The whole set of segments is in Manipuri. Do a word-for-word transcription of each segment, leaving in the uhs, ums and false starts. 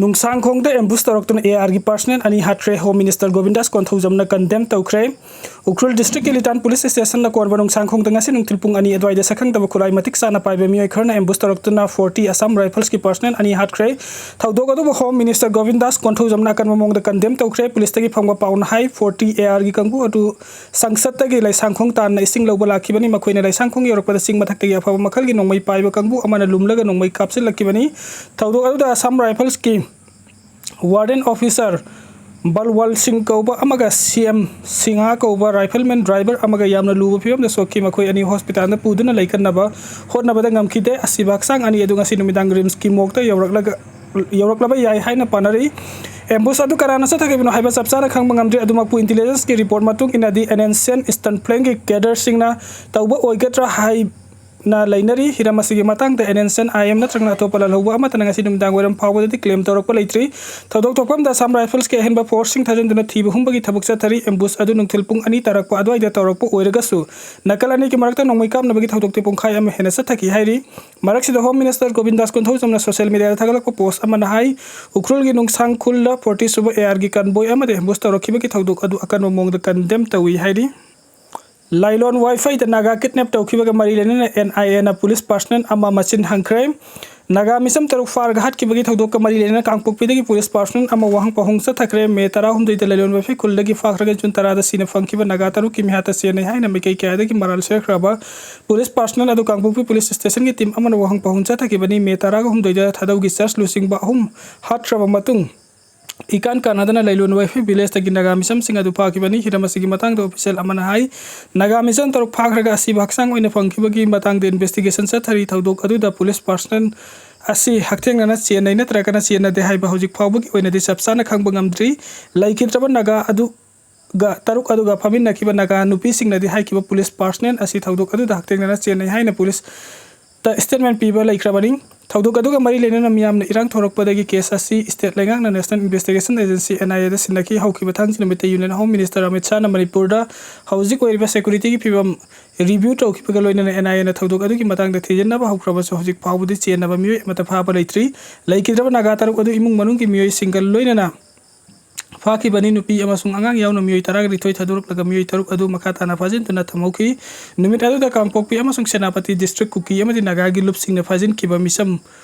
ꯅꯨꯡꯁꯥꯡꯈꯣꯡꯗ ꯑꯦꯝꯕꯨꯁ ꯇꯧꯔꯛꯇꯨꯅ ꯑꯦ ꯑꯥꯔꯒꯤ ꯄꯥꯔꯁꯅꯦꯜ ꯑꯅꯤ ꯍꯥꯠꯈ꯭ꯔꯦ꯫ ꯍꯣꯝ ꯃꯤꯅꯤꯁꯇꯔ ꯒꯣꯕꯤꯟꯗꯥꯁ ꯀꯣꯟꯊꯧꯖꯝꯅ ꯀꯟꯗꯦꯝ ꯇꯧꯈ꯭ꯔꯦ꯫ ꯎꯈ꯭ꯔꯨꯜ ꯗꯤꯁꯇ꯭ꯔꯤꯛꯀꯤ ꯂꯤꯇꯥꯟ ꯄꯨꯂꯤꯁ ꯁ꯭ꯇꯦꯁꯟꯅ ꯀꯣꯟꯕ ꯅꯨꯡꯁꯥꯡꯈꯣꯡꯗ ꯉꯁꯤ ꯅꯨꯡꯊꯤꯜ ꯄꯨꯡ ꯑꯅꯤ ꯑꯗꯨꯋꯥꯏꯗ ꯁꯛꯈꯪꯗꯕ ꯈꯨꯠꯂꯥꯏ ꯃꯇꯤꯛ ꯆꯥꯅ ꯄꯥꯏꯕ ꯃꯤꯑꯣꯏ ꯈꯔꯅ ꯑꯦꯝꯕꯨꯁ ꯇꯧꯔꯛꯇꯨꯅ ꯐꯣꯔꯇꯤ ꯑꯁꯥꯝ ꯔꯥꯏꯐꯜꯁꯀꯤ ꯄꯥꯔꯁꯅꯦꯜ ꯑꯅꯤ ꯍꯥꯠꯈ꯭ꯔꯦ꯫ ꯊꯧꯗꯣꯛ ꯑꯗꯨꯕꯨ ꯍꯣꯝ ꯃꯤꯅꯤꯁꯇꯔ ꯒꯣꯕꯤꯟꯗꯥꯁ ꯀꯣꯟꯊꯧꯖꯝꯅ ꯑꯀꯟꯕ ꯃꯑꯣꯡꯗ ꯀꯟꯗꯦꯝ ꯇꯧꯈ꯭ꯔꯦ꯫ ꯄꯨꯂꯤꯁꯇꯒꯤ ꯐꯪꯕ ꯄꯥꯎꯅ ꯍꯥꯏ, ꯐꯣꯔꯇꯤ ꯑꯦ ꯑꯥꯔꯒꯤ ꯀꯥꯡꯕꯨ ꯑꯗꯨ ꯁꯪꯁꯠꯇꯒꯤ ꯂꯩꯁꯥꯡꯈꯣꯡ ꯇꯥꯟꯅ ꯏꯁꯤꯡ ꯂꯧꯕ ꯂꯥꯛꯈꯤꯕꯅꯤ꯫ ꯃꯈꯣꯏꯅ ꯂꯩꯁꯥꯡꯈꯣꯡ ꯌꯧꯔꯛꯄꯗ ꯆꯤꯡ ꯃꯊꯛꯇꯒꯤ ꯑꯐꯕ ꯃꯈꯜꯒꯤ ꯅꯣꯡꯃꯩ ꯄꯥꯏꯕ ꯀꯥꯡꯕꯨ ꯑꯃꯅ ꯂꯨꯝꯂꯒ ꯅꯣꯡꯃꯩ ꯀꯥꯞꯁꯤꯜꯂꯛꯈꯤꯕꯅꯤ꯫ ꯊꯧꯗꯣꯛ ꯑꯗꯨꯗ ꯑꯁꯥꯝ ꯔꯥꯏꯐꯜꯁꯀꯤ ꯋꯥꯔꯗꯦꯟ ꯑꯣꯐꯤꯁꯥꯔ ꯕꯜꯋꯥꯜ ꯁꯤꯡ ꯀꯧꯕ ꯑꯃꯒ ꯁꯤ ꯑꯦꯝ ꯁꯤꯡꯍꯥ ꯀꯧꯕ ꯔꯥꯏꯐꯜꯃꯦꯟ ꯗ꯭ꯔꯥꯏꯚꯔ ꯑꯃꯒ ꯌꯥꯝꯅ ꯂꯨꯕ ꯐꯤꯕꯝꯗ ꯁꯣꯛꯈꯤ꯫ ꯃꯈꯣꯏ ꯑꯅꯤ ꯍꯣꯁꯄꯤꯇꯥꯜꯗ ꯄꯨꯗꯨꯅ ꯂꯩꯈꯠꯅꯕ ꯍꯣꯠꯅꯕꯗ ꯉꯝꯈꯤꯗꯦ꯫ ꯑꯁꯤꯕ ꯍꯛꯆꯥꯡ ꯑꯅꯤ ꯑꯗꯨ ꯉꯁꯤ ꯅꯨꯃꯤꯗꯥꯡ ꯔꯤꯝꯁꯀꯤ ꯃꯣꯔꯒꯇ ꯌꯧꯔꯛꯂꯒ, ꯌꯧꯔꯛꯂꯕ ꯌꯥꯏ ꯍꯥꯏꯅ ꯄꯥꯅꯔꯤ꯫ ꯑꯦꯝꯕꯨꯁ ꯑꯗꯨ ꯀꯅꯥꯅ ꯆꯠꯊꯈꯤꯕꯅꯣ ꯍꯥꯏꯕ ꯆꯞ ꯆꯥꯅ ꯈꯪꯕ ꯉꯝꯗ꯭ꯔꯤ꯫ ꯑꯗꯨꯃꯛꯄꯨ ꯏꯟꯇꯤꯂꯤꯖꯦꯟꯁꯀꯤ ꯔꯤꯄꯣꯔꯠ ꯃꯇꯨꯡ ꯏꯟꯅꯗꯤ, N N C N eastern ꯐ꯭ꯂꯦꯡꯒꯤ ꯀꯦꯗꯔꯁꯤꯡꯅ ꯇꯧꯕ ꯑꯣꯏꯒꯗ꯭ꯔꯥ ꯍꯥꯏ ꯅ ꯂꯩꯅꯔꯤ꯫ ꯍꯤꯔꯝ ꯑꯁꯤꯒꯤ ꯃꯇꯥꯡꯗ N N C N I M ꯅꯠꯇ꯭ꯔꯒꯅ ꯑꯇꯣꯞꯄ ꯂꯥꯜꯍꯧꯕ ꯑꯃꯠꯇꯅ ꯉꯁꯤ ꯅꯨꯃꯤꯗꯥꯡ ꯋꯥꯏꯔꯝ ꯐꯥꯎꯕꯗꯗꯤ ꯀ꯭ꯂꯦꯝ ꯇꯧꯔꯛꯄ ꯂꯩꯇ꯭ꯔꯤ꯫ ꯊꯧꯗꯣꯛ ꯊꯣꯛꯐꯝꯗ ꯑꯁꯥꯝ ꯔꯥꯏꯐꯜꯁꯀꯤ ꯑꯍꯦꯟꯕ ꯐꯣꯔꯁꯁꯤꯡ ꯊꯥꯖꯤꯟꯗꯨꯅ ꯊꯤꯕ ꯍꯨꯝꯕꯒꯤ ꯊꯕꯛ ꯆꯠꯊꯔꯤ꯫ ꯑꯦꯝꯕꯨꯁ ꯑꯗꯨ ꯅꯨꯡꯊꯤꯜ ꯄꯨꯡ ꯑꯅꯤ ꯇꯥꯔꯛꯄ ꯑꯗꯨꯋꯥꯏꯗ ꯇꯧꯔꯛꯄ ꯑꯣꯏꯔꯒꯁꯨ, ꯅꯥꯀꯜ ꯑꯅꯤꯒꯤ ꯃꯔꯛꯇ ꯅꯣꯡꯃꯩ ꯀꯥꯞꯅꯕꯒꯤ ꯊꯧꯗꯣꯛꯇꯤ ꯄꯨꯡꯈꯥꯏ ꯑꯃ ꯍꯦꯟꯅ ꯆꯠꯊꯈꯤ ꯍꯥꯏꯔꯤ꯫ ꯃꯔꯛꯁꯤꯗ ꯍꯣꯝ ꯃꯤꯅꯤꯁꯇꯔ ꯒꯣꯕꯤꯟꯗꯥꯁ ꯀꯣꯟꯊꯧꯖꯝꯅ ꯁꯣꯁꯤꯌꯦꯜ ꯃꯤꯗꯤꯌꯥꯗ ꯊꯥꯒꯠꯂꯛꯄ ꯄꯣꯁ ꯑꯃꯅ ꯍꯥꯏ, ꯎꯈ꯭ꯔꯨꯜꯒꯤ ꯅꯨꯡꯁꯥꯡ ꯈꯨꯜꯗ ꯐꯣꯔꯇꯤ ꯁꯨꯕ ꯑꯦ ꯑꯥꯔꯒꯤ ꯀꯟꯕꯣꯏ ꯑꯃꯗ ꯑꯦꯝꯕꯨꯁ ꯇꯧꯔꯛꯈꯤꯕꯒꯤ ꯊꯧꯗꯣꯛ ꯑꯗꯨ ꯑꯀꯟꯕ ꯃꯑꯣꯡꯗ ꯀꯟꯗꯦꯝ ꯇꯧꯏ ꯍꯥꯏꯔꯤ꯫ ꯂꯥꯏꯂꯣꯟ ꯋꯥꯏꯐꯩꯗ ꯅꯥꯒꯥ ꯀꯤꯗꯅꯦꯞ ꯇꯧꯈꯤꯕꯒ ꯃꯔꯤ ꯂꯩꯅꯅ ꯑꯦꯟ ꯑꯥꯏ ꯑꯦꯅ ꯄꯨꯂꯤꯁ ꯄꯥꯔꯁꯅꯦꯜ ꯑꯃ ꯃꯆꯤꯟ ꯍꯟꯈ꯭ꯔꯦ꯫ ꯅꯥꯒꯥ ꯃꯤꯁꯝ ꯇꯔꯨꯛ ꯐꯥꯔꯒ ꯍꯥꯠꯈꯤꯕꯒꯤ ꯊꯧꯗꯣꯛꯀ ꯃꯔꯤ ꯂꯩꯅꯅ ꯀꯥꯡꯄꯣꯛꯄꯤꯗꯒꯤ ꯄꯨꯂꯤꯁ ꯄꯥꯔꯁꯅꯦꯜ ꯑꯃ ꯋꯥꯍꯪ ꯄꯥꯎꯍꯪ ꯆꯠꯊꯈ꯭ꯔꯦ꯫ ꯃꯦ ꯇꯔꯥꯍꯨꯝꯗꯣꯏꯗ ꯂꯥꯏꯂꯣꯟ ꯋꯥꯏꯐꯩ ꯈꯨꯜꯗꯒꯤ ꯐꯥꯈ꯭ꯔꯒ ꯖꯨꯟ ꯇꯔꯥꯗ ꯁꯤꯅ ꯐꯪꯈꯤꯕ ꯅꯥꯒꯥ ꯇꯔꯨꯛꯀꯤ ꯃꯤꯍꯥꯠꯇ ꯆꯦꯟꯅꯩ ꯍꯥꯏꯅ ꯃꯤꯀꯩ ꯀꯌꯥꯗꯒꯤ ꯃꯔꯥꯜ ꯁꯤꯔꯛꯈ꯭ꯔꯕ ꯄꯨꯂꯤꯁ ꯄꯥꯔꯁꯅꯦꯜ ꯑꯗꯨ ꯀꯥꯡꯄꯣꯛꯄꯤ ꯄꯨꯂꯤꯁ ꯁ꯭ꯇꯦꯁꯟꯒꯤ ꯇꯤꯝ ꯑꯃꯅ ꯋꯥꯍꯪ ꯄꯥꯎꯍꯪ ꯆꯠꯊꯈꯤꯕꯅꯤ꯫ ꯃꯦ ꯇꯔꯥꯒ ꯍꯨꯝꯗꯣꯏꯗ ꯊꯥꯗꯧꯒꯤ ꯆꯔꯆ ꯂꯨꯆꯤꯡꯕ ꯑꯍꯨꯝ ꯍꯥꯠꯈ꯭ꯔꯕ ꯃꯇꯨꯡ, ꯏꯀꯥꯟ ꯀꯥꯟꯅꯗꯅ ꯂꯩꯂꯣꯟ ꯋꯥꯏꯐꯩ ꯚꯤꯂꯦꯖꯇꯒꯤ ꯅꯥꯒꯥ ꯃꯤꯁꯝꯁꯤꯡ ꯑꯗꯨ ꯐꯥꯈꯤꯕꯅꯤ꯫ ꯍꯤꯔꯝ ꯑꯁꯤꯒꯤ ꯃꯇꯥꯡꯗ ꯑꯣꯐꯤꯁꯤꯌꯦꯜ ꯑꯃꯅ ꯍꯥꯏ, ꯅꯥꯒꯥ ꯃꯤꯁꯝ ꯇꯔꯨꯛ ꯐꯥꯈ꯭ꯔꯒ ꯑꯁꯤꯕ ꯍꯛꯆꯥꯡ ꯑꯣꯏꯅ ꯐꯪꯈꯤꯕꯒꯤ ꯃꯇꯥꯡꯗ ꯏꯟꯚꯦꯁꯇꯤꯒꯦꯁꯟ ꯆꯠꯊꯔꯤ꯫ ꯊꯧꯗꯣꯛ ꯑꯗꯨꯗ ꯄꯨꯂꯤꯁ ꯄꯥꯔꯁꯅꯦꯜ ꯑꯁꯤ ꯍꯛꯊꯦꯡꯅꯅ ꯆꯦꯟꯅꯩ ꯅꯠꯇ꯭ꯔꯒꯅ ꯆꯦꯟꯅꯗꯦ ꯍꯥꯏꯕ ꯍꯧꯖꯤꯛ ꯐꯥꯎꯕꯒꯤ ꯑꯣꯏꯅꯗꯤ ꯆꯞ ꯆꯥꯅ ꯈꯪꯕ ꯉꯝꯗ꯭ꯔꯤ꯫ ꯂꯩꯈꯤꯗ꯭ꯔꯕ ꯅꯥꯒꯥ ꯑꯗꯨ ꯒ ꯇꯔꯨꯛ ꯑꯗꯨꯒ ꯐꯝꯃꯤꯟꯅꯈꯤꯕ ꯅꯥꯒꯥ ꯅꯨꯄꯤꯁꯤꯡꯅꯗꯤ ꯍꯥꯏꯈꯤꯕ ꯄꯨꯂꯤꯁ ꯄꯥꯔꯁꯅꯦꯜ ꯑꯁꯤ ꯊꯧꯗꯣꯛ ꯑꯗꯨꯗ ꯍꯛꯊꯦꯡꯅꯅ ꯆꯦꯟꯅꯩ ꯍꯥꯏꯅ ꯄꯨꯂꯤꯁ ꯇ statement ꯄꯤꯕ ꯂꯩꯈ꯭ꯔꯕꯅꯤ꯫ ꯊꯧꯗꯣꯛ ꯑꯗꯨꯒ ꯃꯔꯤ ꯂꯩꯅꯅ ꯃꯤꯌꯥꯝꯅ ꯏꯔꯥꯡ ꯊꯣꯔꯛꯄꯗꯒꯤ case ꯑꯁꯤ state ꯂꯩꯉꯥꯛꯅ National Investigation Agency, N I A ꯗ ꯁꯤꯟꯅꯈꯤ꯫ ꯍꯧꯈꯤꯕ ꯊꯥꯡꯖ ꯅꯨꯃꯤꯠꯇ Union Home Minister ꯑꯃꯤꯠ ꯁꯥꯍꯅ ꯃꯅꯤꯄꯨꯔꯗ ꯍꯧꯖꯤꯛ ꯑꯣꯏꯔꯤꯕ security ꯒꯤ ꯐꯤꯕꯝ review ꯇꯧꯈꯤꯕꯒ ꯂꯣꯏꯅꯅ N I A ꯅ ꯊꯧꯗꯣꯛ ꯑꯗꯨꯒꯤ ꯃꯇꯥꯡꯗ ꯊꯤꯖꯤꯟꯅꯕ ꯍꯧꯈ꯭ꯔꯕꯁꯨ ꯍꯧꯖꯤꯛ ꯐꯥꯎꯕꯗꯤ ꯆꯦꯟꯅꯕ ꯃꯤꯑꯣꯏ ꯑꯃꯠꯇ ꯐꯥꯕ ꯂꯩꯇ꯭ꯔꯤ꯫ ꯂꯩꯈꯤꯗ꯭ꯔꯕ ꯅꯥꯒꯥ ꯇꯔꯨꯛ ꯑꯗꯨ ꯏꯃꯨꯡ ꯃꯅꯨꯡꯒꯤ ꯃꯤꯑꯣꯏꯁꯤꯡꯒ ꯂꯣꯏꯅꯅ ꯐꯥꯈꯤꯕꯅꯤ꯫ ꯅꯨꯄꯤ ꯑꯃꯁꯨꯡ ꯑꯉꯥꯡ ꯌꯥꯎꯅ ꯃꯤꯑꯣꯏ ꯇꯔꯥꯅꯤꯊꯣꯏ ꯊꯥꯗꯣꯔꯛꯂꯒ ꯃꯤꯑꯣꯏ ꯇꯔꯨꯛ ꯑꯗꯨ ꯃꯈꯥ ꯇꯥꯅ ꯐꯥꯖꯤꯟꯗꯨꯅ ꯊꯝꯍꯧꯈꯤ꯫ ꯅꯨꯃꯤꯠ ꯑꯗꯨꯗ ꯀꯥꯡꯄꯣꯛꯄꯤ ꯑꯃꯁꯨꯡ ꯁꯦꯅꯥꯄꯇꯤ district ꯀꯨꯀꯤ ꯑꯃꯗꯤ ꯅꯥꯒꯥꯒꯤ ꯂꯨꯞꯁꯤꯡꯅ ꯐꯥꯖꯤꯟꯈꯤꯕ ꯃꯤꯁꯝ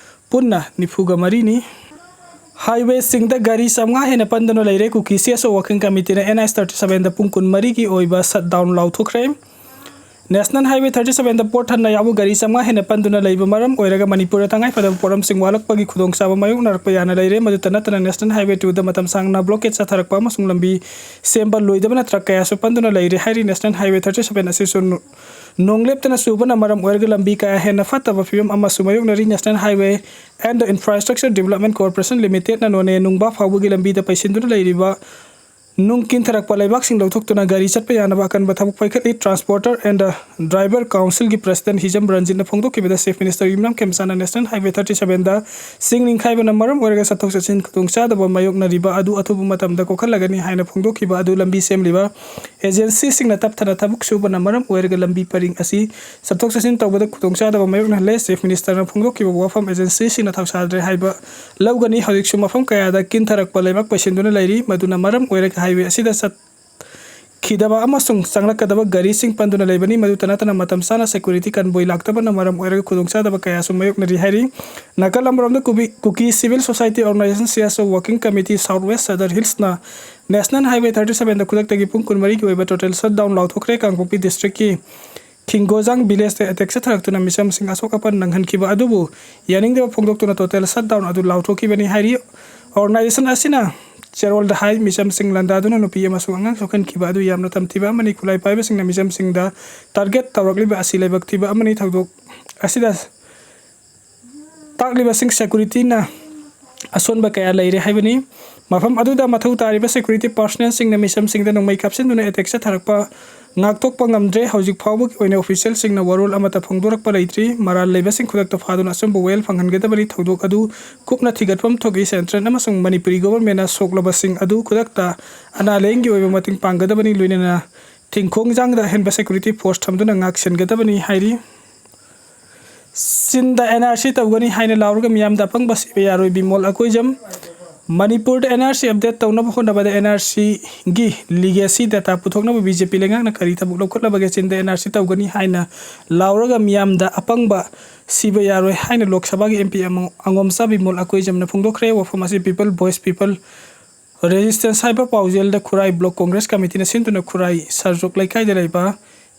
ꯄꯨꯟꯅ ꯅꯤꯐꯨꯒ ꯃꯔꯤꯅꯤ꯫ Highway ꯁꯤꯡꯗ ꯒꯥꯔꯤ ꯆꯥꯝꯃꯉꯥ ꯍꯦꯟꯅ ꯄꯟꯗꯨꯅ ꯂꯩꯔꯦ꯫ ꯀꯨꯀꯤ C S O working committee ꯅ N H thirty seven ꯗ ꯄꯨꯡ ꯀꯨꯟꯃꯔꯤꯒꯤ ꯑꯣꯏꯕ shutdown ꯂꯥꯎꯊꯣꯛꯈ꯭ꯔꯦ꯫ National Highway thirty seven ꯗ ꯄꯣꯠ ꯊꯟꯅ ꯌꯥꯎꯕ ꯒꯥꯔꯤ ꯆꯥꯝꯃꯉꯥ ꯍꯦꯟꯅ ꯄꯟꯗꯨꯅ ꯂꯩꯕ ꯃꯔꯝ ꯑꯣꯏꯔꯒ ꯃꯅꯤꯄꯨꯔꯗ ꯇꯉꯥꯏꯐꯗꯕ ꯄꯣꯠꯂꯝꯁꯤꯡ ꯋꯥꯠꯂꯛꯄꯒꯤ ꯈꯨꯗꯣꯡꯆꯥꯕ ꯃꯥꯌꯣꯛꯅꯔꯛꯄ ꯌꯥꯅ ꯂꯩꯔꯦ꯫ ꯃꯗꯨꯇ ꯅꯠꯇꯅ National Highway two ꯗ ꯃꯇꯝ ꯁꯥꯡꯅ blockade ꯆꯠꯊꯔꯛꯄ ꯑꯃꯁꯨꯡ ꯂꯝꯕꯤ ꯁꯦꯝꯕ ꯂꯣꯏꯗꯕꯅ truck ꯀꯌꯥꯁꯨ ꯄꯟꯗꯨꯅ ꯂꯩꯔꯦ ꯍꯥꯏꯔꯤ꯫ National Highway thirty seven ꯑꯁꯤꯁꯨ ꯅꯣ-, ꯅꯣꯡ ꯂꯦꯞꯇꯅ ꯆꯨꯕꯅ ꯃꯔꯝ ꯑꯣꯏꯔꯒ ꯂꯝꯕꯤ ꯀꯌꯥ ꯍꯦꯟꯅ ꯐꯠꯇꯕ ꯐꯤꯕꯝ ꯑꯃꯁꯨ ꯃꯥꯌꯣꯛꯅꯔꯤ꯫ National Highway and Infrastructure Development Corporation Limited ꯅ ꯅꯣꯅꯦ ꯅꯨꯡꯕꯥ ꯐꯥꯎꯕꯒꯤ ꯂꯝꯕꯤꯗ ꯄꯩꯁꯤꯟꯗꯨꯅ ꯂꯩꯔꯤꯕ ꯅꯨꯡ ꯀꯤꯟꯊꯔꯛꯄ ꯂꯩꯕꯥꯛꯁꯤꯡ ꯂꯧꯊꯣꯛꯇꯨꯅ ꯒꯥꯔꯤ ꯆꯠꯄ ꯌꯥꯅꯕ ꯑꯀꯟꯕ ꯊꯕꯛ ꯄꯥꯏꯈꯠꯂꯤ꯫ Transporter and Driver Council ꯒꯤ President ꯍꯤꯖꯝ ꯔꯟꯖꯤꯠꯅ ꯐꯣꯡꯗꯣꯛꯈꯤꯕꯗ Chief Minister ꯌꯨꯝꯅꯥꯝ ꯈꯦꯝꯆꯥꯟꯅ National Highway thirty seven ꯗ ꯆꯤꯡ ꯅꯤꯡꯈꯥꯏꯕꯅ ꯃꯔꯝ ꯑꯣꯏꯔꯒ ꯆꯠꯊꯣꯛ ꯆꯠꯁꯤꯟ ꯈꯨꯗꯣꯡꯆꯥꯗꯕ ꯃꯥꯌꯣꯛꯅꯔꯤꯕ ꯑꯗꯨ ꯑꯊꯨꯕ ꯃꯇꯝꯗ ꯀꯣꯛꯍꯜꯂꯒꯅꯤ ꯍꯥꯏꯅ ꯐꯣꯡꯗꯣꯛꯈꯤꯕ ꯑꯗꯨ ꯂꯝꯕꯤ ꯁꯦꯝꯂꯤꯕ agency ꯁꯤꯡꯅ ꯇꯞꯊꯅ ꯊꯕꯛ ꯁꯨꯕꯅ ꯃꯔꯝ ꯑꯣꯏꯔꯒ ꯂꯝꯕꯤ ꯄꯔꯤꯡ ꯑꯁꯤ ꯆꯠꯊꯣꯛ ꯆꯠꯁꯤꯟ ꯇꯧꯕꯗ ꯈꯨꯗꯣꯡꯆꯥꯗꯕ ꯃꯥꯌꯣꯛꯅꯍꯜꯂꯦ꯫ Chief Minister ꯅ ꯐꯣꯡꯗꯣꯛꯈꯤꯕ ꯋꯥꯐꯝ agency ꯁꯤꯡꯅ ꯊꯧꯁꯥꯗ꯭ꯔꯦ ꯍꯥꯏꯕ ꯂꯧꯒꯅꯤ꯫ ꯍꯧꯖꯤꯛꯁꯨ ꯃꯐꯝ ꯀꯌꯥꯗ ꯀꯤꯟꯊꯔꯛꯄ ꯂꯩꯕꯥꯛ ꯄꯩꯁꯤꯟꯗꯨꯅ ꯂꯩꯔꯤ, ꯃꯗꯨꯅ ꯃꯔꯝ ꯑꯣꯏꯔꯒ highway ꯑꯁꯤꯗ ꯆꯠꯈꯤꯗꯕ ꯑꯃꯁꯨꯡ ꯆꯪꯂꯛꯀꯗꯕ ꯒꯥꯔꯤꯁꯤꯡ ꯄꯟꯗꯨꯅ ꯂꯩꯕꯅꯤ꯫ ꯃꯗꯨꯇ ꯅꯠꯇꯅ ꯃꯇꯝ ꯆꯥꯅ security convoy ꯂꯥꯛꯇꯕꯅ ꯃꯔꯝ ꯑꯣꯏꯔꯒ ꯈꯨꯗꯣꯡꯆꯥꯗꯕ ꯀꯌꯥꯁꯨ ꯃꯥꯌꯣꯛꯅꯔꯤ ꯍꯥꯏꯔꯤ꯫ ꯅꯥꯀꯜ ꯑꯃꯔꯣꯝꯗ ꯀꯨꯕꯤ-, ꯀꯨꯀꯤ Civil Society Organization, C S O Working Committee South West Sadar Hills ꯅ National Highway thirty seven ꯗ ꯈꯨꯗꯛꯇꯒꯤ ꯄꯨꯡ ꯀꯨꯟꯃꯔꯤꯒꯤ ꯑꯣꯏꯕ total shutdown ꯂꯥꯎꯊꯣꯛꯈ꯭ꯔꯦ꯫ ꯀꯥꯡꯄꯣꯛꯄꯤ district ꯀꯤ ꯈꯤꯡꯒꯣꯖꯥꯡ village ꯇ attack ꯆꯠꯊꯔꯛꯇꯨꯅ ꯃꯤꯆꯝꯁꯤꯡ ꯑꯁꯣꯛ ꯑꯄꯟ ꯅꯪꯍꯟꯈꯤꯕ ꯑꯗꯨꯕꯨ ꯌꯥꯅꯤꯡꯗꯕ ꯐꯣꯡꯗꯣꯛꯇꯨꯅ total shutdown ꯑꯗꯨ ꯂꯥꯎꯊꯣꯛꯈꯤꯕꯅꯤ ꯍꯥꯏꯔꯤ꯫ Organization ꯑꯁꯤꯅ ꯆꯦꯔꯣꯜꯗ ꯍꯥꯏ, ꯃꯤꯆꯝꯁꯤꯡ ꯂꯥꯟꯗꯥꯗꯨꯅ ꯅꯨꯄꯤ ꯑꯃꯁꯨꯡ ꯑꯉꯥꯡ ꯁꯣꯛꯍꯟꯈꯤꯕ ꯑꯗꯨ ꯌꯥꯝꯅ ꯇꯝꯊꯤꯕ ꯑꯃꯅꯤ꯫ ꯈꯨꯠꯂꯥꯏ ꯄꯥꯏꯕꯁꯤꯡꯅ ꯃꯤꯆꯝꯁꯤꯡꯗ target ꯇꯧꯔꯛꯂꯤꯕ ꯑꯁꯤ ꯂꯥꯏꯕꯛ ꯊꯤꯕ ꯑꯃꯅꯤ꯫ ꯊꯧꯗꯣꯛ ꯑꯁꯤꯗ ꯇꯥꯛꯂꯤꯕꯁꯤꯡ security ꯅ ꯑꯁꯣꯟꯕ ꯀꯌꯥ ꯂꯩꯔꯦ ꯍꯥꯏꯕꯅꯤ꯫ ꯃꯐꯝ ꯑꯗꯨꯗ ꯃꯊꯧ ꯇꯥꯔꯤꯕ security personnel ꯁꯤꯡꯅ ꯃꯤꯆꯝꯁꯤꯡꯗ ꯅꯣꯡꯃꯩ ꯀꯥꯞꯁꯤꯟꯗꯨꯅ attack ꯆꯠꯊꯔꯛꯄ ꯉꯥꯛꯊꯣꯛꯄ ꯉꯝꯗ꯭ꯔꯦ꯫ ꯍꯧꯖꯤꯛ ꯐꯥꯎꯕꯒꯤ ꯑꯣꯏꯅ ꯑꯣꯐꯤꯁꯤꯌꯦꯜꯁꯤꯡꯅ ꯋꯥꯔꯣꯜ ꯑꯃꯠꯇ ꯐꯣꯡꯗꯣꯔꯛꯄ ꯂꯩꯇ꯭ꯔꯤ꯫ ꯃꯔꯥꯜ ꯂꯩꯕꯁꯤꯡ ꯈꯨꯗꯛꯇ ꯐꯥꯗꯨꯅ ꯑꯆꯨꯝꯕ ꯋꯥꯌꯦꯜ ꯐꯪꯍꯟꯒꯗꯕꯅꯤ꯫ ꯊꯧꯗꯣꯛ ꯑꯗꯨ ꯀꯨꯞꯅ ꯊꯤꯒꯠꯐꯝ ꯊꯣꯛꯏ꯫ ꯁꯦꯟꯇ꯭ꯔꯦꯜ ꯑꯃꯁꯨꯡ ꯃꯅꯤꯄꯨꯔꯤ ꯒꯣꯚꯔꯟꯃꯦꯟꯅ ꯁꯣꯛꯂꯕꯁꯤꯡ ꯑꯗꯨ ꯈꯨꯗꯛꯇ ꯑꯅꯥ ꯂꯥꯌꯦꯡꯒꯤ ꯑꯣꯏꯕ ꯃꯇꯦꯡ ꯄꯥꯡꯒꯗꯕꯅꯤ, ꯂꯣꯏꯅꯅ ꯊꯤꯡꯈꯣꯡꯖꯥꯡꯗ ꯑꯍꯦꯟꯕ ꯁꯦꯀ꯭ꯌꯨꯔꯤꯇꯤ ꯐꯣꯔꯁ ꯊꯝꯗꯨꯅ ꯉꯥꯛ ꯁꯦꯟꯒꯗꯕꯅꯤ ꯍꯥꯏꯔꯤ꯫ ꯆꯤꯟꯗ ꯑꯦꯟ ꯑꯥꯔ ꯁꯤ ꯇꯧꯒꯅꯤ ꯍꯥꯏꯅ ꯂꯥꯎꯔꯒ ꯃꯤꯌꯥꯝꯗ ꯑꯄꯪꯕ ꯁꯤꯕ ꯌꯥꯔꯣꯏ, ꯕꯤꯃꯣꯜ ꯑꯀꯣꯏꯖꯝ꯫ ꯃꯅꯤꯄꯨꯔꯗ ꯑꯦꯟ ꯑꯥꯔ ꯁꯤ ꯑꯞꯗꯦꯠ ꯇꯧꯅꯕ ꯍꯣꯠꯅꯕꯗ ꯑꯦꯟ ꯑꯥꯔ ꯁꯤꯒꯤ ꯂꯤꯒꯦꯁꯤ ꯗꯦꯇꯥ ꯄꯨꯊꯣꯛꯅꯕ ꯕꯤ ꯖꯦ ꯄꯤ ꯂꯩꯉꯥꯛꯅ ꯀꯔꯤ ꯊꯕꯛ ꯂꯧꯈꯠꯂꯕꯒꯦ? ꯆꯤꯟꯗ ꯑꯦꯟ ꯑꯥꯔ ꯁꯤ ꯇꯧꯒꯅꯤ ꯍꯥꯏꯅ ꯂꯥꯎꯔꯒ ꯃꯤꯌꯥꯝꯗ ꯑꯄꯪꯕ ꯁꯤꯕ ꯌꯥꯔꯣꯏ ꯍꯥꯏꯅ ꯂꯣꯛ ꯁꯚꯥꯒꯤ ꯑꯦꯝ ꯄꯤ ꯑꯉꯣꯝꯆꯥ ꯕꯤꯃꯣꯜ ꯑꯀꯣꯏꯖꯝꯅ ꯐꯣꯡꯗꯣꯛꯈ꯭ꯔꯦ꯫ ꯋꯥꯐꯝ ꯑꯁꯤ People Voice, People Resistance ꯍꯥꯏꯕ ꯄꯥꯎꯖꯦꯜꯗ ꯈꯨꯔꯥꯏ ꯕ꯭ꯂꯣꯛ ꯀꯣꯡꯒ꯭ꯔꯦꯁ ꯀꯃꯤꯇꯤꯅ ꯁꯤꯟꯗꯨꯅ ꯈꯨꯔꯥꯏ ꯁꯔꯖꯣꯛ ꯂꯩꯀꯥꯏꯗ ꯂꯩꯕ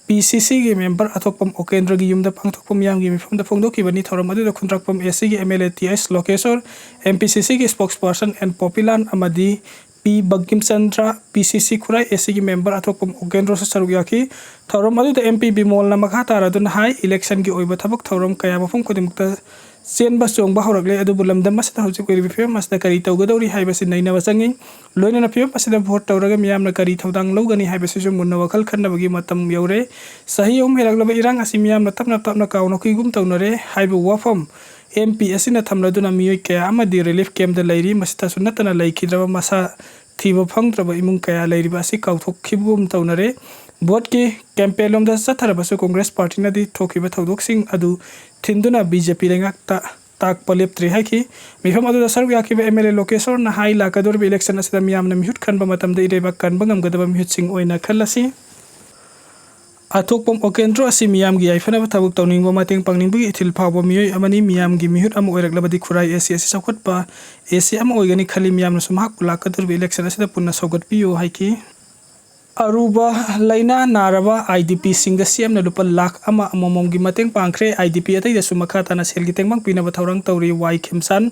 ꯄꯤ ꯁꯤ ꯁꯤꯒꯤ ꯃꯦꯝꯕꯔ ꯑꯊꯣꯛꯄꯝ ꯑꯣꯀꯦꯟꯗ꯭ꯔꯒꯤ ꯌꯨꯝꯗ ꯄꯥꯡꯊꯣꯛꯄ ꯃꯤꯌꯥꯝꯒꯤ ꯃꯤꯐꯝꯗ ꯐꯣꯡꯗꯣꯛꯈꯤꯕꯅꯤ꯫ ꯊꯧꯔꯝ ꯑꯗꯨꯗ ꯈꯨꯟꯗ꯭ꯔꯥꯛꯄꯝ ꯑꯦ ꯁꯤꯒꯤ M L A T H Lokeshwor, M P C ꯁꯤꯒꯤ ꯁ꯭ꯄꯣꯛꯁ ꯄꯔꯁꯟ ꯑꯦꯟ ꯄꯣꯄꯤꯂꯥꯟ ꯑꯃꯗꯤ ꯄꯤ ꯕꯪꯀꯤꯝꯆꯟꯗ꯭ꯔ, ꯄꯤ ꯁꯤ ꯁꯤ ꯈꯨꯔꯥꯏ ꯑꯦ ꯁꯤꯒꯤ ꯃꯦꯝꯕꯔ ꯑꯊꯣꯛꯄꯝ ꯑꯣꯀꯦꯟꯗ꯭ꯔꯣꯁꯨ ꯁꯔꯨꯛ ꯌꯥꯈꯤ꯫ ꯊꯧꯔꯝ ꯑꯗꯨꯗ ꯑꯦꯝ ꯄꯤ ꯕꯤꯃꯣꯜꯅ ꯃꯈꯥ ꯇꯥꯔꯗꯨꯅ ꯍꯥꯏ, ꯏꯂꯦꯛꯁꯟꯒꯤ ꯑꯣꯏꯕ ꯊꯕꯛ ꯊꯧꯔꯝ ꯀꯌꯥ ꯃꯐꯝ ꯈꯨꯗꯤꯡꯃꯛꯇ ꯆꯦꯟꯕ ꯆꯣꯡꯕ ꯍꯧꯔꯛꯂꯦ, ꯑꯗꯨꯕꯨ ꯂꯝꯗꯝ ꯑꯁꯤꯗ ꯍꯧꯖꯤꯛ ꯑꯣꯏꯔꯤꯕ ꯐꯤꯕꯝ ꯑꯁꯤꯗ ꯀꯔꯤ ꯇꯧꯒꯗꯧꯔꯤ ꯍꯥꯏꯕꯁꯤ ꯅꯩꯅꯕ ꯆꯪꯏ꯫ ꯂꯣꯏꯅꯅ ꯐꯤꯕꯝ ꯑꯁꯤꯗ ꯚꯣꯠ ꯇꯧꯔꯒ ꯃꯤꯌꯥꯝꯅ ꯀꯔꯤ ꯊꯧꯗꯥꯡ ꯂꯧꯒꯅꯤ ꯍꯥꯏꯕꯁꯤꯁꯨ ꯃꯨꯟꯅ ꯋꯥꯈꯜ ꯈꯟꯅꯕꯒꯤ ꯃꯇꯝ ꯌꯧꯔꯦ꯫ ꯆꯍꯤ ꯑꯍꯨꯝ ꯍꯦꯜꯂꯛꯂꯕ ꯏꯔꯥꯡ ꯑꯁꯤ ꯃꯤꯌꯥꯝꯅ ꯇꯞꯅ ꯇꯞꯅ ꯀꯥꯎꯅꯈꯤꯒꯨꯝ ꯇꯧꯅꯔꯦ ꯍꯥꯏꯕ ꯋꯥꯐꯝ ꯑꯦꯝ ꯄꯤ ꯑꯁꯤꯅ ꯊꯝꯂꯗꯨꯅ ꯃꯤꯑꯣꯏ ꯀꯌꯥ ꯑꯃꯗꯤ ꯔꯤꯂꯤꯐ ꯀꯦꯝꯞꯇ ꯂꯩꯔꯤ꯫ ꯃꯁꯤꯗꯁꯨ ꯅꯠꯇꯅ ꯂꯩꯈꯤꯗ꯭ꯔꯕ ꯃꯁꯥ ꯊꯤꯕ ꯐꯪꯗ꯭ꯔꯕ ꯏꯃꯨꯡ ꯀꯌꯥ ꯂꯩꯔꯤꯕ ꯑꯁꯤ ꯀꯥꯎꯊꯣꯛꯈꯤꯕꯒꯨꯝ ꯇꯧꯅꯔꯦ꯫ ꯚꯣꯠꯀꯤ ꯀꯦꯝꯄꯦꯟ ꯂꯣꯝꯗ ꯆꯠꯊꯔꯕꯁꯨ ꯀꯣꯡꯒ꯭ꯔꯦꯁ ꯄꯥꯔꯇꯤꯅꯗꯤ ꯊꯣꯛꯈꯤꯕ ꯊꯧꯗꯣꯛꯁꯤꯡ ꯑꯗꯨ ꯊꯤꯟꯗꯨꯅ ꯕꯤ ꯖꯦ ꯄꯤ ꯂꯩꯉꯥꯛꯇ ꯇꯥꯛꯄ ꯂꯦꯞꯇ꯭ꯔꯤ ꯍꯥꯏꯈꯤ꯫ ꯃꯤꯐꯝ ꯑꯗꯨꯗ ꯁꯔꯨꯛ ꯌꯥꯈꯤꯕ ꯑꯦꯝ ꯑꯦꯜ ꯑꯦ ꯂꯣꯀꯦꯁꯣꯔꯅ ꯍꯥꯏ, ꯂꯥꯛꯀꯗꯧꯔꯤꯕ ꯏꯂꯦꯛꯁꯟ ꯑꯁꯤꯗ ꯃꯤꯌꯥꯝꯅ ꯃꯤꯍꯨꯠ ꯈꯟꯕ ꯃꯇꯝꯗ ꯏꯔꯩꯕꯥꯛ ꯀꯟꯕ ꯉꯝꯒꯗꯕ ꯃꯤꯍꯨꯠꯁꯤꯡ ꯑꯣꯏꯅ ꯈꯜꯂꯁꯤ꯫ ꯑꯊꯣꯛꯄꯝ ꯑꯣꯀꯦꯟꯗ꯭ꯔꯣ ꯑꯁꯤ ꯃꯤꯌꯥꯝꯒꯤ ꯌꯥꯏꯐꯅꯕ ꯊꯕꯛ ꯇꯧꯅꯤꯡꯕ, ꯃꯇꯦꯡ ꯄꯥꯡꯅꯤꯡꯕꯒꯤ ꯏꯊꯤꯜ ꯐꯥꯎꯕ ꯃꯤꯑꯣꯏ ꯑꯃꯅꯤ꯫ ꯃꯤꯌꯥꯝꯒꯤ ꯃꯤꯍꯨꯠ ꯑꯃ ꯑꯣꯏꯔꯛꯂꯕꯗꯤ ꯈꯨꯔꯥꯏ ꯑꯦ ꯁꯤ ꯑꯁꯤ ꯆꯥꯎꯈꯠꯄ ꯑꯦ ꯁꯤ ꯑꯃ ꯑꯣꯏꯒꯅꯤ ꯈꯜꯂꯤ꯫ ꯃꯤꯌꯥꯝꯅꯁꯨ ꯃꯍꯥꯛꯄꯨ ꯂꯥꯛꯀꯗꯧꯔꯤꯕ ꯏꯂꯦꯛꯁꯟ ꯑꯁꯤꯗ ꯄꯨꯟꯅ ꯁꯧꯒꯠꯄꯤꯌꯨ ꯍꯥꯏꯈꯤ꯫ ꯑꯔꯨꯕ ꯂꯥꯏꯅꯥ ꯅꯥꯔꯕ ꯑꯥꯏ ꯗꯤ ꯄꯤꯁꯤꯡꯗ ꯁꯤ ꯑꯦꯝꯅ ꯂꯨꯄꯥ ꯂꯥꯈ ꯑꯃ ꯑꯃꯃꯝꯒꯤ ꯃꯇꯦꯡ ꯄꯥꯡꯈ꯭ꯔꯦ꯫ ꯑꯥꯏ ꯗꯤ ꯄꯤ ꯑꯇꯩꯗꯁꯨ ꯃꯈꯥ ꯇꯥꯅ ꯁꯦꯜꯒꯤ ꯇꯦꯡꯕꯥꯡ ꯄꯤꯅꯕ ꯊꯧꯔꯥꯡ ꯇꯧꯔꯤ꯫ ꯋꯥꯏ ꯈꯦꯝꯆꯥꯟ꯫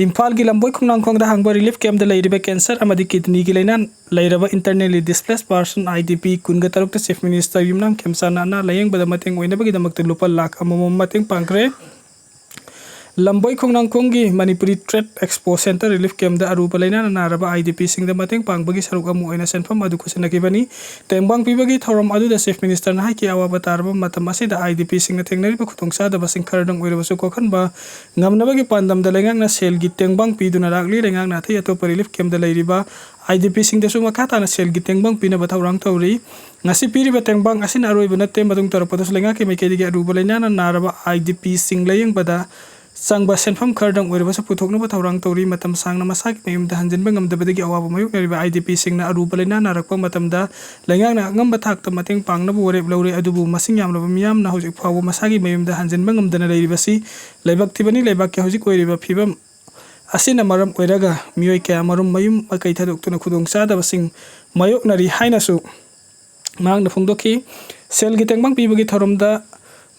ꯏꯝꯐꯥꯜꯒꯤ ꯂꯝꯕꯣꯏ ꯈꯣꯡꯅꯥꯡꯈꯣꯡꯗ ꯍꯥꯡꯕ ꯔꯤꯂꯤꯐ ꯀꯦꯝꯞꯇ ꯂꯩꯔꯤꯕ ꯀꯦꯟꯁꯔ ꯑꯃꯗꯤ ꯀꯤꯗꯅꯤꯒꯤ ꯂꯥꯏꯅꯥ ꯂꯩꯔꯕ internally displaced person, I D ꯄꯤ, ꯀꯨꯟꯒ ꯇꯔꯨꯛꯇ ꯆꯤꯐ ꯃꯤꯅꯤꯁꯇꯔ ꯌꯨꯝꯅꯥꯝ ꯈꯦꯝꯆꯥꯟꯅ ꯑꯅꯥ ꯂꯥꯌꯦꯡꯕꯗ ꯃꯇꯦꯡ ꯑꯣꯏꯅꯕꯒꯤꯗꯃꯛꯇ ꯂꯨꯄꯥ ꯂꯥꯈ ꯑꯃꯃꯝ ꯃꯇꯦꯡ ꯄꯥꯡꯈ꯭ꯔꯦ꯫ ꯂꯝꯕꯣꯏ ꯈꯣꯡꯅꯥꯡꯈꯣꯡꯒꯤ Manipuri trade expo centre relief ꯀꯦꯝꯞꯇ ꯑꯔꯨꯕ ꯂꯥꯏꯅꯥꯅ ꯅꯥꯔꯕ IDPꯁꯤꯡꯗ ꯃꯇꯦꯡ ꯄꯥꯡꯕꯒꯤ ꯁꯔꯨꯛ ꯑꯃ ꯑꯣꯏꯅ ꯁꯦꯟꯐꯝ ꯑꯗꯨ ꯈꯨꯠꯁꯤꯟꯅꯈꯤꯕꯅꯤ꯫ ꯇꯦꯡꯕꯥꯡ ꯄꯤꯕꯒꯤ ꯊꯧꯔꯝ ꯑꯗꯨꯗ ꯆꯤꯐ ꯃꯤꯅꯤꯁꯇꯔꯅ ꯍꯥꯏꯈꯤ, ꯑꯋꯥꯕ ꯇꯥꯔꯕ ꯃꯇꯝ ꯑꯁꯤꯗ IDPꯁꯤꯡꯅ ꯊꯦꯡꯅꯔꯤꯕ ꯈꯨꯗꯣꯡꯆꯥꯗꯕꯁꯤꯡ ꯈꯔꯗꯪ ꯑꯣꯏꯔꯕꯁꯨ ꯀꯣꯛꯍꯟꯕ ꯉꯝꯅꯕꯒꯤ ꯄꯥꯟꯗꯝꯗ ꯂꯩꯉꯥꯛꯅ ꯁꯦꯜꯒꯤ ꯇꯦꯡꯕꯥꯡ ꯄꯤꯗꯨꯅ ꯂꯥꯛꯂꯤ꯫ ꯂꯩꯉꯥꯛꯅ ꯑꯇꯩ ꯑꯇꯣꯞꯄ ꯔꯤꯂꯤꯐ ꯀꯦꯝꯞꯇ ꯂꯩꯔꯤꯕ IDPꯁꯤꯡꯗꯁꯨ ꯃꯈꯥ ꯇꯥꯅ ꯁꯦꯜꯒꯤ ꯇꯦꯡꯕꯥꯡ ꯄꯤꯅꯕ ꯊꯧꯔꯥꯡ ꯇꯧꯔꯤ꯫ ꯉꯁꯤ ꯄꯤꯔꯤꯕ ꯇꯦꯡꯕꯥꯡ ꯑꯁꯤꯅ ꯑꯔꯣꯏꯕ ꯅꯠꯇꯦ꯫ ꯃꯇꯨꯡ ꯇꯥꯔꯛꯄꯗꯁꯨ ꯂꯩꯉꯥꯛꯀꯤ ꯃꯥꯏꯀꯩꯗꯒꯤ ꯑꯔꯨꯕ ꯂꯥꯏꯅꯥꯅ ꯅꯥꯔꯕ IDPꯁꯤꯡ ꯂꯥꯌꯦꯡꯕꯗ ꯆꯪꯕ ꯁꯦꯟꯐꯝ ꯈꯔꯗꯪ ꯑꯣꯏꯔꯕꯁꯨ ꯄꯨꯊꯣꯛꯅꯕ ꯊꯧꯔꯥꯡ ꯇꯧꯔꯤ꯫ ꯃꯇꯝ ꯁꯥꯡꯅ ꯃꯁꯥꯒꯤ ꯃꯌꯨꯝꯗ ꯍꯟꯖꯤꯟꯕ ꯉꯝꯗꯕꯗꯒꯤ ꯑꯋꯥꯕ ꯃꯥꯌꯣꯛꯅꯔꯤꯕ IDPꯁꯤꯡꯅ ꯑꯔꯨꯕ ꯂꯥꯏꯅꯥ ꯅꯥꯔꯛꯄ ꯃꯇꯝꯗ ꯂꯩꯉꯥꯛꯅ ꯑꯉꯝꯕ ꯊꯥꯛꯇ ꯃꯇꯦꯡ ꯄꯥꯡꯅꯕ ꯋꯥꯔꯦꯞ ꯂꯧꯔꯦ꯫ ꯑꯗꯨꯕꯨ ꯃꯁꯤꯡ ꯌꯥꯝꯂꯕ ꯃꯤꯌꯥꯝꯅ ꯍꯧꯖꯤꯛ ꯐꯥꯎꯕ ꯃꯁꯥꯒꯤ ꯃꯌꯨꯝꯗ ꯍꯟꯖꯤꯟꯕ ꯉꯝꯗꯅ ꯂꯩꯔꯤꯕꯁꯤ ꯂꯥꯏꯕꯛ ꯊꯤꯕꯅꯤ꯫ ꯂꯩꯕꯥꯛꯀꯤ ꯍꯧꯖꯤꯛ ꯑꯣꯏꯔꯤꯕ ꯐꯤꯕꯝ ꯑꯁꯤꯅ ꯃꯔꯝ ꯑꯣꯏꯔꯒ ꯃꯤꯑꯣꯏ ꯀꯌꯥ ꯃꯔꯨꯝ ꯃꯌꯨꯝ ꯃꯀꯩ ꯊꯥꯗꯣꯛꯇꯨꯅ ꯈꯨꯗꯣꯡꯆꯥꯗꯕꯁꯤꯡ ꯃꯥꯌꯣꯛꯅꯔꯤ ꯍꯥꯏꯅꯁꯨ ꯃꯍꯥꯛꯅ ꯐꯣꯡꯗꯣꯛꯈꯤ꯫ ꯁꯦꯜꯒꯤ ꯇꯦꯡꯕꯥꯡ ꯄꯤꯕꯒꯤ ꯊꯧꯔꯝꯗ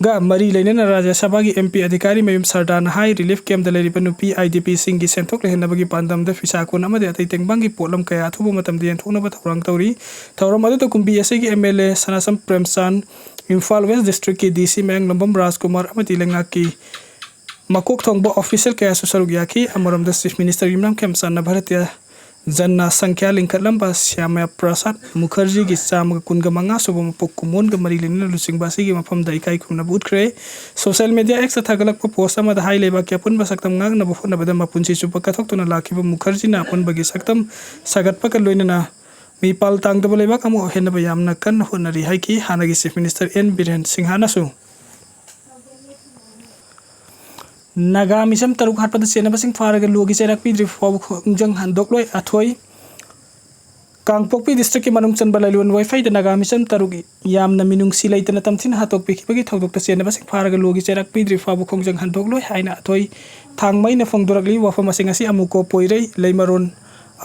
ꯒ ꯃꯔꯤ ꯂꯩꯅꯅ ꯔꯥꯖ꯭ꯌ ꯁꯚꯥꯒꯤ MP ꯑꯙꯤꯀꯥꯔꯤ ꯃꯌꯨꯝ ꯁꯔꯗꯥꯅ ꯍꯥꯏ, ꯔꯤꯂꯤꯐ ꯀꯦꯝꯞꯇ ꯂꯩꯔꯤꯕ ꯅꯨꯄꯤ IDPꯁꯤꯡꯒꯤ ꯁꯦꯟꯊꯣꯛ ꯂꯩꯍꯟꯅꯕꯒꯤ ꯄꯥꯟꯗꯝꯗ ꯐꯤꯁꯥ ꯀꯣꯟ ꯑꯃꯗꯤ ꯑꯇꯩ ꯇꯦꯡꯕꯥꯡꯒꯤ ꯄꯣꯠꯂꯝ ꯀꯌꯥ ꯑꯊꯨꯕ ꯃꯇꯝꯗ ꯌꯦꯟꯊꯣꯛꯅꯕ ꯊꯧꯔꯥꯡ ꯇꯧꯔꯤ꯫ ꯊꯧꯔꯝ ꯑꯗꯨꯗ ꯀꯨꯝꯕꯤ ꯑꯁꯤꯒꯤ MLA ꯁꯅꯥꯁꯝ ꯄ꯭ꯔꯦꯝꯆꯥꯟ, ꯏꯝꯐꯥꯜ ꯋꯦꯁ ꯗꯤꯁꯇ꯭ꯔꯤꯛꯀꯤ DC ꯃꯌꯥꯡꯂꯝꯕꯝ ꯔꯥꯖꯀꯨꯃꯥꯔ ꯑꯃꯗꯤ ꯂꯩꯉꯥꯛꯀꯤ ꯃꯀꯣꯛ ꯊꯣꯡꯕ ꯑꯣꯐꯤꯁꯤꯌꯦꯜ ꯀꯌꯥꯁꯨ ꯁꯔꯨꯛ ꯌꯥꯈꯤ꯫ ꯑꯃꯔꯣꯝꯗ ꯆꯤꯐ ꯃꯤꯅꯤꯁꯇꯔ ꯌꯨꯝꯅꯥꯝ ꯈꯦꯝꯆꯥꯟꯅ ꯚꯥꯔꯇꯤꯌ ꯖꯟꯅ ꯁꯪꯈ꯭ꯌꯥ ꯂꯤꯡꯈꯠꯂꯝꯕ ꯁ꯭ꯌꯥꯃꯥ ꯄ꯭ꯔꯁꯥꯗ ꯃꯨꯈꯔꯖꯤꯒꯤ ꯆꯥꯝꯃꯒ ꯀꯨꯟꯒ ꯃꯉꯥ ꯁꯨꯕ ꯃꯄꯣꯛ ꯀꯨꯝꯑꯣꯟꯒ ꯃꯔꯤ ꯂꯩꯅꯅ ꯂꯨꯆꯤꯡꯕ ꯑꯁꯤꯒꯤ ꯃꯐꯝꯗ ꯏꯀꯥꯏ ꯈꯨꯝꯅꯕ ꯎꯠꯈ꯭ꯔꯦ꯫ ꯁꯣꯁꯤꯌꯦꯜ ꯃꯤꯗꯤꯌꯥ Xꯇ ꯊꯥꯒꯠꯂꯛꯄ ꯄꯣꯁ ꯑꯃꯗ ꯍꯥꯏ, ꯂꯩꯕꯥꯛꯀꯤ ꯑꯄꯨꯟꯕ ꯁꯛꯇꯝ ꯉꯥꯛꯅꯕ ꯍꯣꯠꯅꯕꯗ ꯃꯄꯨꯟꯁꯤ ꯆꯨꯞꯄ ꯀꯠꯊꯣꯛꯇꯨꯅ ꯂꯥꯛꯈꯤꯕ ꯃꯨꯈꯔꯖꯤꯅ ꯑꯄꯨꯟꯕꯒꯤ ꯁꯛꯇꯝ ꯁꯥꯒꯠꯄꯒ ꯂꯣꯏꯅꯅ ꯃꯤꯄꯥꯜ ꯇꯥꯡꯗꯕ ꯂꯩꯕꯥꯛ ꯑꯃ ꯑꯣꯏꯍꯟꯅꯕ ꯌꯥꯝꯅ ꯀꯟꯅ ꯍꯣꯠꯅꯔꯤ ꯍꯥꯏꯈꯤ꯫ ꯍꯥꯟꯅꯒꯤ ꯆꯤꯐ ꯃꯤꯅꯤꯁꯇꯔ ꯑꯦꯟ ꯕꯤꯔꯦꯟ ꯁꯤꯡꯍꯥꯅꯁꯨ ꯅꯥꯒꯥ ꯃꯤꯆꯝ ꯇꯔꯨꯛ ꯍꯥꯠꯄꯗ ꯆꯦꯟꯅꯕꯁꯤꯡ ꯐꯥꯔꯒ ꯂꯣꯒꯤ ꯆꯩꯔꯥꯛ ꯄꯤꯗ꯭ꯔꯤ ꯐꯥꯎꯕ ꯈꯣꯡꯖꯪ ꯍꯟꯗꯣꯛꯂꯣꯏ꯫ ꯑꯊꯣꯏ ꯀꯥꯡꯄꯣꯛꯄꯤ ꯗꯤꯁꯇ꯭ꯔꯤꯛꯀꯤ ꯃꯅꯨꯡ ꯆꯟꯕ ꯂꯥꯏꯂꯣꯟ ꯋꯥꯏꯐꯩꯗ ꯅꯥꯒꯥ ꯃꯤꯆꯝ ꯇꯔꯨꯛ ꯌꯥꯝꯅ ꯃꯤꯅꯨꯡꯁꯤ ꯂꯩꯇꯅ ꯇꯝꯊꯤꯅ ꯍꯥꯠꯇꯣꯛꯄꯤꯈꯤꯕꯒꯤ ꯊꯧꯗꯣꯛꯇ ꯆꯦꯟꯅꯕꯁꯤꯡ ꯐꯥꯔꯒ ꯂꯣꯒꯤ ꯆꯩꯔꯥꯛ ꯄꯤꯗ꯭ꯔꯤ ꯐꯥꯎꯕ ꯈꯣꯡꯖꯪ ꯍꯟꯗꯣꯛꯂꯣꯏ ꯍꯥꯏꯅ ꯑꯊꯣꯏ ꯊꯥꯡꯃꯩꯅ ꯐꯣꯡꯗꯣꯔꯛꯂꯤ꯫ ꯋꯥꯐꯝ ꯑꯁꯤꯡ ꯑꯁꯤ ꯑꯃꯨꯀꯣ ꯄꯣꯏꯔꯩ, ꯂꯩꯃꯔꯣꯟ,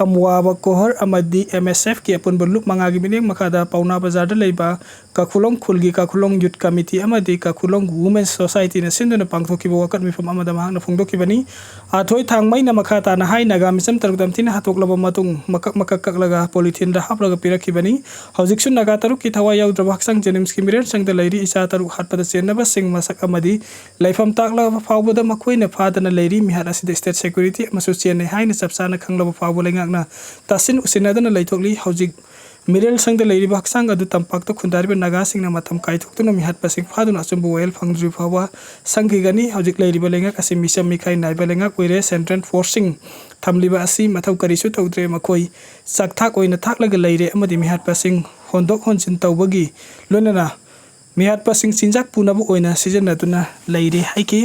ꯑꯃꯋꯥꯕ ꯀꯣꯍꯔ ꯑꯃꯗꯤ ꯑꯦꯝ ꯑꯦꯁ ꯑꯦꯐꯀꯤ ꯑꯄꯨꯟꯕ ꯂꯨꯞ ꯃꯉꯥꯒꯤ ꯃꯤꯠꯌꯦꯡ ꯃꯈꯥꯗ ꯄꯥꯎꯅꯥ ꯕꯖꯥꯔꯗ ꯂꯩꯕ ꯀꯥꯈꯨꯂꯣꯡ ꯈꯨꯜꯒꯤ ꯀꯥꯈꯨꯂꯣꯡ ꯌꯨꯠ ꯀꯃꯤꯇꯤ ꯑꯃꯗꯤ ꯀꯥꯈꯨꯂꯣꯡ ꯋꯨꯃꯦꯟ ꯁꯣꯁꯥꯏꯇꯤꯅ ꯁꯤꯟꯗꯨꯅ ꯄꯥꯡꯊꯣꯛꯈꯤꯕ ꯋꯥꯀꯠ ꯃꯤꯐꯝ ꯑꯃꯗ ꯃꯍꯥꯛꯅ ꯐꯣꯡꯗꯣꯛꯈꯤꯕꯅꯤ꯫ ꯑꯥꯊꯣꯏ ꯊꯥꯡꯃꯩꯅ ꯃꯈꯥ ꯇꯥꯅ ꯍꯥꯏ, ꯅꯥꯒꯥ ꯃꯤꯆꯝ ꯇꯔꯨꯛ ꯇꯝꯊꯤꯅ ꯍꯥꯠꯇꯣꯛꯂꯕ ꯃꯇꯨꯡ ꯃꯀꯛ ꯃꯀꯛ ꯀꯛꯂꯒ ꯄꯣꯂꯤꯊꯤꯟꯗ ꯍꯥꯞꯂꯒ ꯄꯤꯔꯛꯈꯤꯕꯅꯤ꯫ ꯍꯧꯖꯤꯛꯁꯨ ꯅꯥꯒꯥ ꯇꯔꯨꯛꯀꯤ ꯊꯋꯥꯏ ꯌꯥꯎꯗ꯭ꯔꯕ ꯍꯛꯆꯥꯡ ꯖꯦꯅꯤꯝꯁꯀꯤ ꯃꯤꯔꯦꯜ ꯁꯪꯗ ꯂꯩꯔꯤ꯫ ꯏꯆꯥ ꯇꯔꯨꯛ ꯍꯥꯠꯄꯗ ꯆꯦꯟꯅꯕꯁꯤꯡ ꯃꯁꯛ ꯑꯃꯗꯤ ꯂꯩꯐꯝ ꯇꯥꯛꯂꯕ ꯐꯥꯎꯕꯗ ꯃꯈꯣꯏꯅ ꯐꯥꯗꯅ ꯂꯩꯔꯤ꯫ ꯃꯤꯍꯥꯠ ꯑꯁꯤꯗ ꯁ꯭ꯇꯦꯠ ꯁꯦꯀ꯭ꯌꯨꯔꯤꯇꯤ ꯑꯃꯁꯨ ꯆꯦꯟꯅꯩ ꯍꯥꯏꯅ ꯆꯞ ꯆꯥꯅ ꯈꯪꯂꯕ ꯐꯥꯎꯕ ꯂꯩꯉꯥꯛꯅ ꯇꯥꯁꯤꯟ ꯎꯁꯤꯟꯅꯗꯅ ꯂꯩꯊꯣꯛꯂꯤ꯫ ꯍꯧꯖꯤꯛ ꯃꯤꯔꯦꯜ ꯁꯪꯗ ꯂꯩꯔꯤꯕ ꯍꯛꯆꯥꯡ ꯑꯗꯨ ꯇꯝꯄꯥꯛꯇ ꯈꯨꯟꯗꯥꯔꯤꯕ ꯅꯥꯒꯥꯁꯤꯡꯅ ꯃꯇꯝ ꯀꯥꯏꯊꯣꯛꯇꯨꯅ ꯃꯤꯍꯥꯠꯄꯁꯤꯡ ꯐꯥꯗꯨꯅ ꯑꯆꯨꯝꯕ ꯋꯥꯌꯦꯜ ꯐꯪꯗ꯭ꯔꯤꯕ ꯐꯥꯎꯕ ꯁꯪꯈꯤꯒꯅꯤ꯫ ꯍꯧꯖꯤꯛ ꯂꯩꯔꯤꯕ ꯂꯩꯉꯥꯛ ꯑꯁꯤ ꯃꯤꯆꯝ ꯃꯤꯈꯥꯏ ꯅꯥꯏꯕ ꯂꯩꯉꯥꯛ ꯑꯣꯏꯔꯦ꯫ ꯁꯦꯟꯇ꯭ꯔꯦꯜ ꯐꯣꯔꯁꯁꯤꯡ ꯊꯝꯂꯤꯕ ꯑꯁꯤ ꯃꯊꯧ ꯀꯔꯤꯁꯨ ꯇꯧꯗ꯭ꯔꯦ꯫ ꯃꯈꯣꯏ ꯆꯥꯛꯊꯥꯛ ꯑꯣꯏꯅ ꯊꯥꯛꯂꯒ ꯂꯩꯔꯦ ꯑꯃꯗꯤ ꯃꯤꯍꯥꯠꯄꯁꯤꯡ ꯍꯣꯟꯗꯣꯛ ꯍꯣꯟꯖꯤꯟ ꯇꯧꯕꯒꯤ ꯂꯣꯏꯅꯅ ꯃꯤꯍꯥꯠꯄꯁꯤꯡ ꯆꯤꯟꯖꯥꯛ ꯄꯨꯅꯕ ꯑꯣꯏꯅ ꯁꯤꯖꯤꯟꯅꯗꯨꯅ ꯂꯩꯔꯦ ꯍꯥꯏꯈꯤ꯫